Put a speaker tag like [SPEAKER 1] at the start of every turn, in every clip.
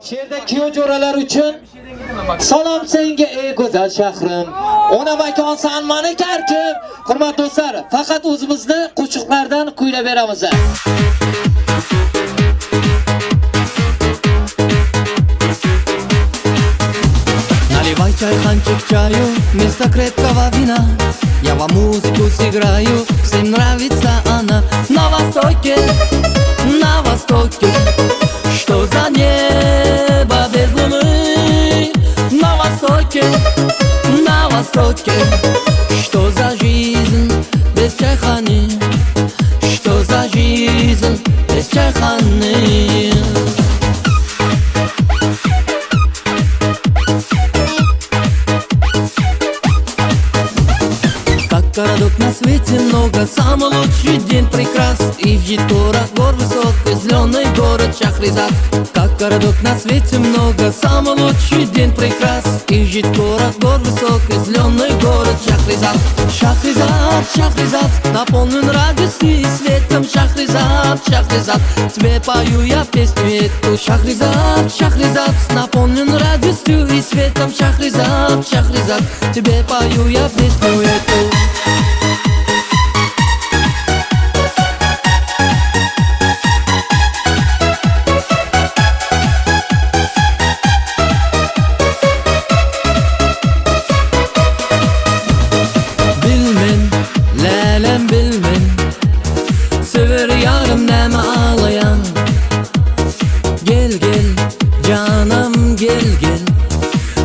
[SPEAKER 1] Şeýle kuyov jo'ralar uchun salom senga ey go'zal shahrim. Ona makonsan mani karkim. Hurmatli do'stlar, faqat o'zimizni qo'shiqlardan kuylab beramiz.
[SPEAKER 2] Наливай чайханчик чаю вместо крепкого вина. Я вам музыку сыграю, всем нравится она. На востоке, на востоке, что за небо без луны? На востоке, на востоке, что за жизнь без чайханы? Что за жизнь без чайханы? Как городок на свете много, самый лучший день прекрас. И в Житорах гор высокий, зеленый город Шахризад. Как городок на свете много, самый лучший день прекрас. И в Житорах гор высокий, зеленый город Шахризад. Шахризад, Шахризад, наполнен радостью и светом. Шахризад, Шахризад, тебе пою я песню эту. Шахризад, Шахризад, наполнен радостью и светом. Шахризад, Шахризад, тебе пою я песню эту. Bilmen, lälem bilmen, Sever yarım näme ağlayan. Gel gel canım gel gel,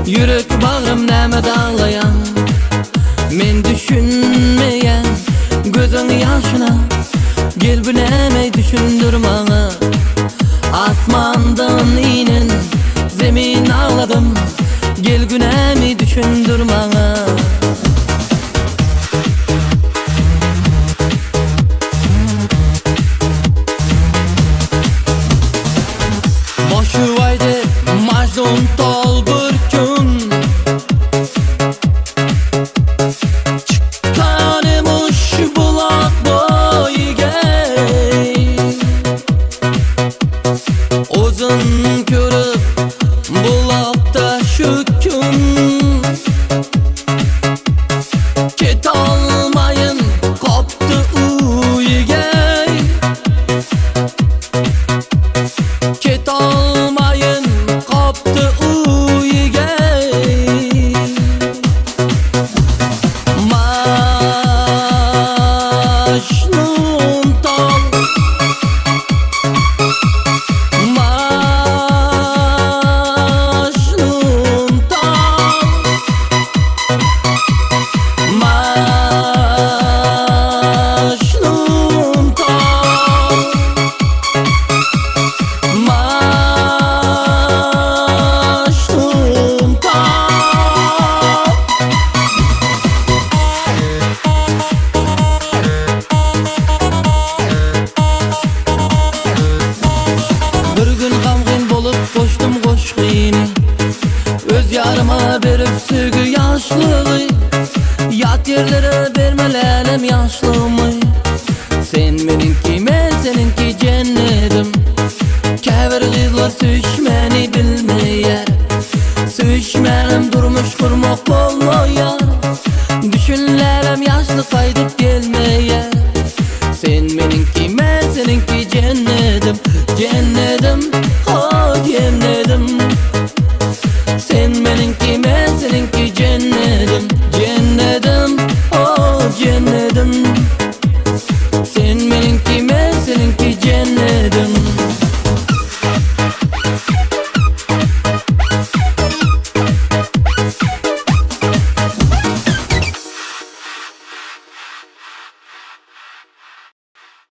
[SPEAKER 2] Yürek bağrım näme dağlayan. Men düşünmeyen gözün yaşına, Gel bu näme düşündür bana. Asmandan inen zemin ağladım, Gel günämi düşündür bana. Boşu vaydi Majnun tol bir kun, Chiqqan emish buloq bo'yiga. O'zin ko'rib bu